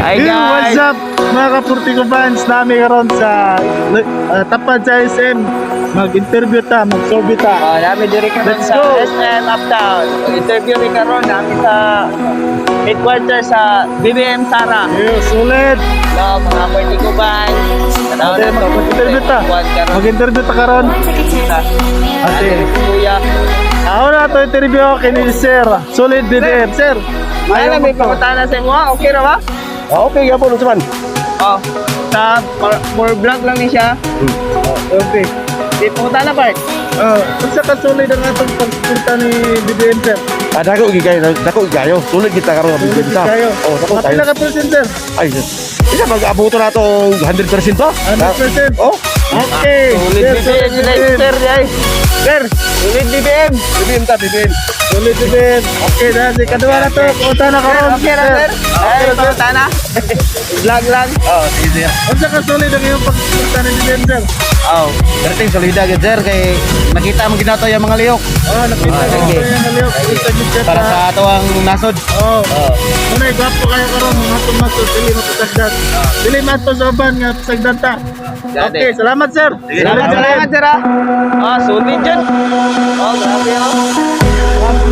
Hi Hey, guys! what's up, mga kapurtiko fans? Nami karon sa tapad sa SM. Mag-interview ta, mag-survey ta. Oh, nami diri karon Let's sa go! SM Uptown. Mag-interview mi karon nami sa headquarters sa BBM Sara. Yeah, sulit! Hello, mga Portico fans. Tanaw Ate, na to. mag-interview ta. Mag-interview ta karon. Ate, Kuya. ako na to interview kay ni Sir. Solid BBM, sir. Ay, Ayaw may mo to. pangutana sa imo. Ah. Okay ra ba? Ah, okay, gapon unsa man. Oh, sa for vlog lang ni siya. Okay. Di pangutana part. Unsa ka solid ang atong pagpunta ni BBM, sir? Ah, dako gyud kayo, dako gyud kayo. Sulit kita karon nga Solid bigyan ta. kayo. Oh, dako Mga kayo. pila ka percent, sir? Ay, isa mag-abuto na to 100% ba? 100%. Oh, Okay. Solid Sir, BBM solid sila, sir, guys. Sir, solid BBM. BBM ta, BBM. Solid BBM. Okay, dahil si kaduha na to. Punta na Sir, karon. okay ra, sir. Ay, pangutana. Vlog lang. Oh, sige sige. Unsa ka solid ang iyong pagpunta ni BBM, sir? Oh. Perting solida gyud, sir, kay nakita mo ginato yung mga liyok Oh, nakita Ah, ko sige. yung naliyok. Kita gyud siya para sa ato ang nasod. Oh. Muna gwapo kayo karon mga tumato dili mapasagdan. Dili mato sa uban nga pasagdan ta. Okay, salamat, sir. Salamat, salamat, sir, ah. Ah, solid yun. Oh, grabe, oh.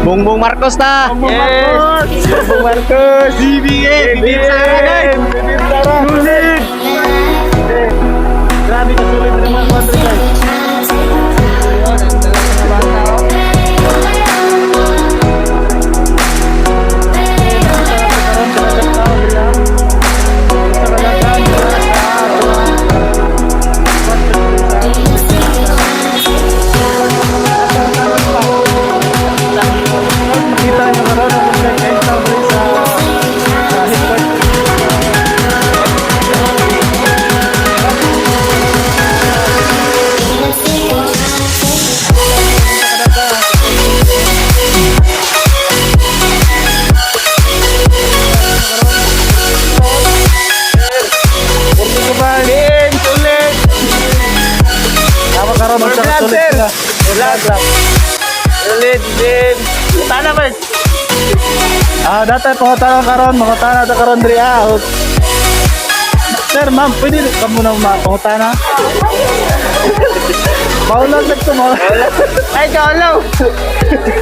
Bongbong Marcos ta. Yes. Bongbong Marcos. BBM, BBM Sara, guys. BBM Sara. Sulit. Eh, grabe ka sulit ng mga country, guys. Oh, nagdala sa bata, oh. Makita nyo karon ang kung kayo sa sa headquarters. BBM, solid. Tama karon For magsa vlog, sulit sir. sila. Vlog, vlog. Solid, BBM. Pangutana, part. Ah, dati pangutana karon, mangutana ta karon diri ah. Sir, ma'am, pwede ka muna pangutana? Maulan sa ko, maulan. Ay, kaulaw.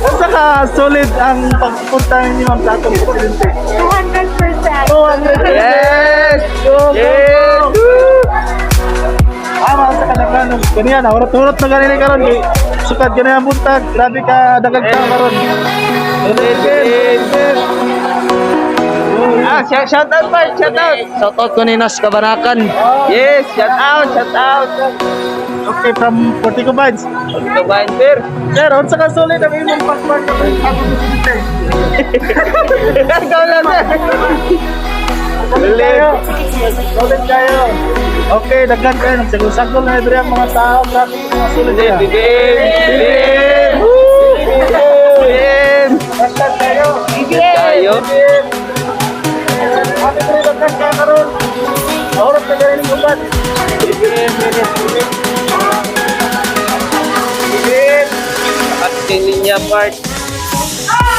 Unsa ka solid ang pagpunta ninyo, ma'am, sa atong presidente? 200%. 200%! Yes! Go, go, Yes! go! Ah, mga sa kadaghan. Kaniya, nahurot-hurot na ganini karon kay sukad ganiya ang buntag. Grabe ka dagag tao karon. Solid, BBM. Ah, shout, shout out, part. Shout out. Shout out ko ni Nas Kabanakan. Yes, shout out, shout out. Okay, from Portico Vibes. Kabayan, sir. Sir, unsa ka solid ang imong pagpunta sa atong presidente? Ikaw lang, sir. Solid kayo. Solid kayo. Okay, daghan kayo. Nagsagol-sagol na diri ang mga tao. Grabe yung mga solid Solid, niya. BBM. BBM. BBM. Daghan kayo. Tayo. Happy diri daghan kayo karon. Oras na galing ng uban. BBM. BBM. BBM. At linya part.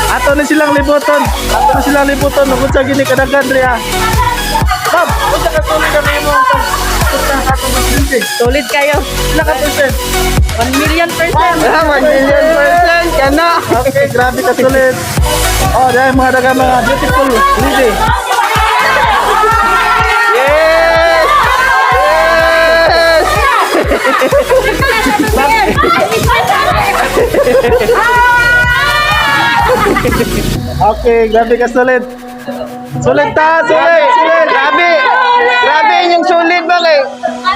Ato ni silang libuton. Ato ni silang libuton. Ug unsa gini kadaghan diri ah. Ma'am, unsa ka solid ang imong pagpunta sa atong presidente? Solid kayo. Pila ka percent? 1 million percent. Ah, 1 million% ka na. Okay, grabe ka sulit. Oh, dahil mga daga mga beautiful lady. Yes! Yes! Okay, grabe ka sulit. Sulit ta, sulit, sulit. Grabe! Grabe inyong sulit ba kay?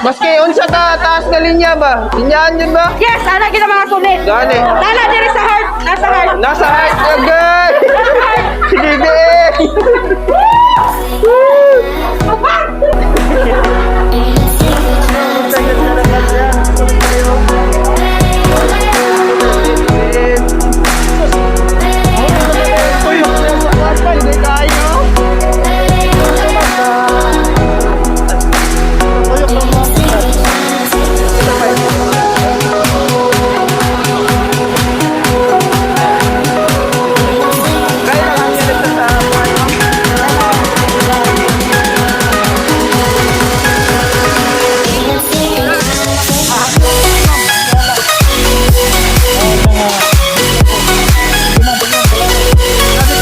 Maski unsa ka taas na linya ba? Linyaan yun ba? Yes, ana kita mga solid. Gani. Tala diri sa heart, nasa heart. Nasa heart agad! Si BBM! Hindi kayo!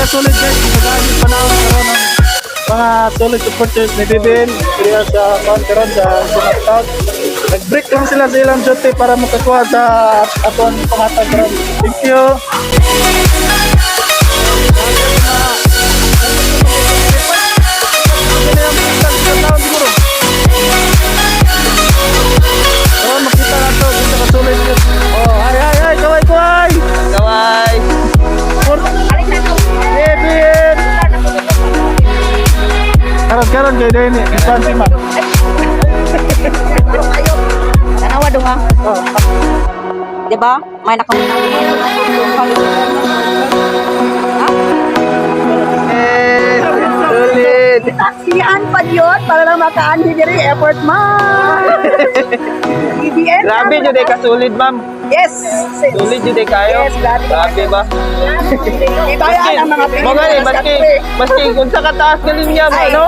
kasolid, guys. Nagaagi panahon karon ang mga solid supporters ni BBM diri sa kuan karon sa Smart Town. Nag-break lang sila sa ilang duty para makakuha sa aton pangatag karon. Thank you. Oh, makita na to, kita kasulid yun. Oh, hi, hi, hi, kaway, kaway! Kaway. BBM! Karon, karon, kayo din, ipan si ma'am. Tanawa dong ah. Oh. Di ba? May nakamuna. Yes. Solid. Taksihan pa yun para lang makaanhi diri effort man. BBM. Grabe jud ay kasulid, ma'am. Yes. Solid jud ay kayo. Yes, grabe. Grabe ba? Ibayan ang mga Mo gani, maski maski kung sa kataas ka linya mo, Ay. no?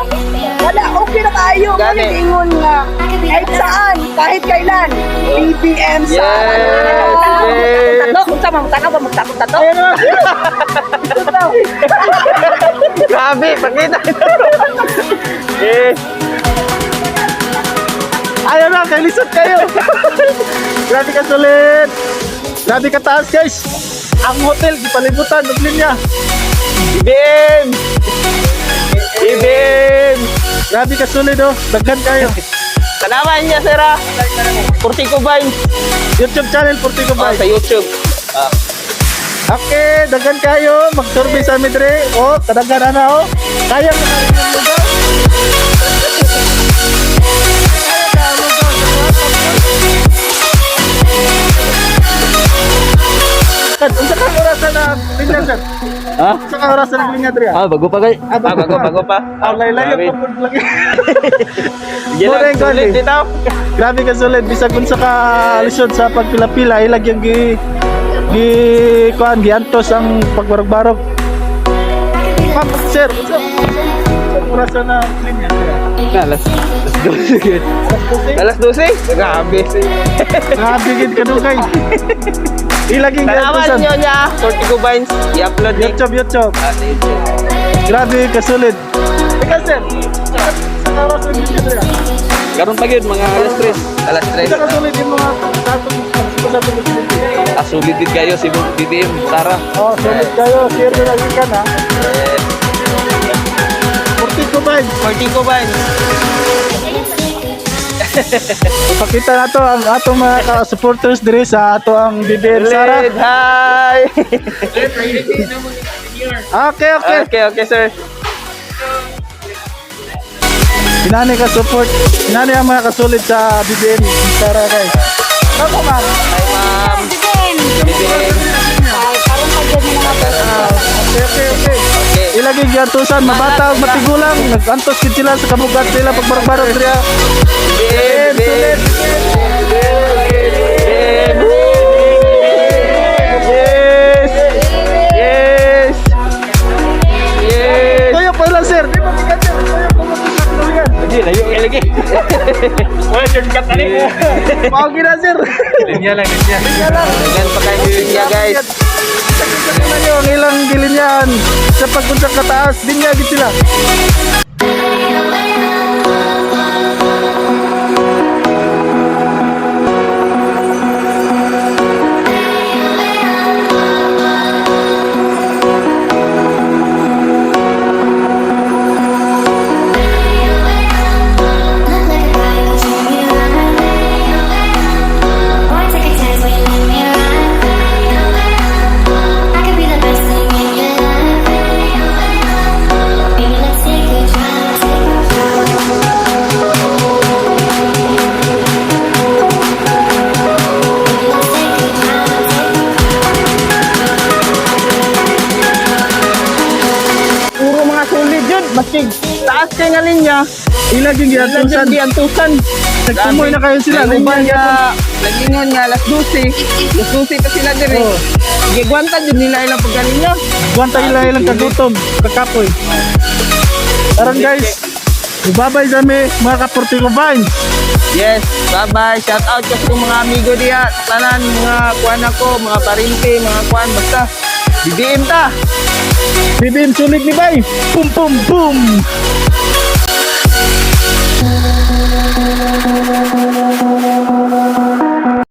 Wala, okay na kayo. Gani. Ngunit ingon nga. Kahit saan, kahit kailan. BBM sa Yes. Yes. Tatlo, kung sama, magtakaw ba, magtakot tatlo? Ayun na. Grabe, pakita. Yes. Ayaw na, kay lisod kayo. Grabe ka sulit. Grabe ka taas, guys. Ang hotel, gipalibutan, og linya. BBM. BBM. Grabe ka sulit, oh. Daghan kayo. Tanawan niya, sir, ah. Portico Vines. YouTube channel, Portico Oh, Vibes. sa YouTube. Okay, daghan kayo. Mag-survey sa amin dre. Oh, kadaghan ana oh. Kaya mo na rin yung lugar. Kaya ka ang lugar sa mga Unsa ka orasan na linya, sir? Ha? Unsa ka orasan na linya dre? Ah, bago pa kay. Ah, Ah, bago, bago pa. Ah, lay-layo Grabe. pa pud lagi. Sige lang, Morning, solid Gani. dito. Grabe ka solid bisag unsa ka lisod sa pagpila-pila ilag yung gi gi kuan giantos ang pagbarog-barog. Ma'am, sir, unsa unsa orasan na linya dre? Alas 12. Alas 12. Alas 12? Grabe. Grabe gid kadugay. Ilaging Tanawan giantosan. nyo niya. Portico Vines. I-upload ni. YouTube, YouTube. Ah, sa YouTube. Grabe kasulid. Ikaw sir, sa oras na linya dre? Karon pa gyud mga alas 3. Alas 3. Unsa kasulid yung mga sa atong facility? Ah, sulit gid kayo si BBM Sara. Oh, sulit kayo. Share na lagi ka na. Yes. Portico Vibes. Portico Vines. Ipakita na to ang atong mga ka-supporters diri sa ato ang BBM Sara. Solid. Hi. Okay. Okay, okay, sir. Inani ka support. Inani ang mga kasulit sa BBM Sara, guys. Ako, ma'am. Hi, ma'am. BBM. Ay, karon pa dyan yung mga Okay. Okay. Ilagi giantusan mabata ug matigulang nagantos gid sila sa kabugat sila pagbarog-barog diri. BBM. Sulit. BBM. Yes. Yes. Yes. Tuyo pa lang, sir. Di ba gikan, sir? Tuyo pa mo sa katulian. Lagi, layo kayo lagi. Wala shortcut na rin. Mao gina, sir. Linya lang, linya. Linya lang. Ganyan pa kayo linya, guys. Kita nyo ang ilang gilinyahan sa pagpunta kataas, linya gid sila. Look like a guy, but you me right. Boy, take a chance when you let me ride. I could be the best thing in your life. Baby, let's take a drive, take a drive. Baby, let's take a drive, take a Puro mga solid yun. Maski taas kay nga linya. Ilaging Ilan giantusan. yun giantusan. Nagtumoy na kayo sila. May uban Linya nga, nagingon nga, alas 12. Alas 12 pa sila diri. Oh. Gigwantan yun nila ilang pagkalinya. Guwanta ila ilang kagutom, kakapoy. Karon guys, babay sa mi mga kaportiko Vines. Yes, bye-bye. Shout out kasi kong mga amigo diya. Tanan, mga kuan ako, mga parente, mga kuan. Basta, BBM ta. BBM, sulit ni bay. Boom boom boom.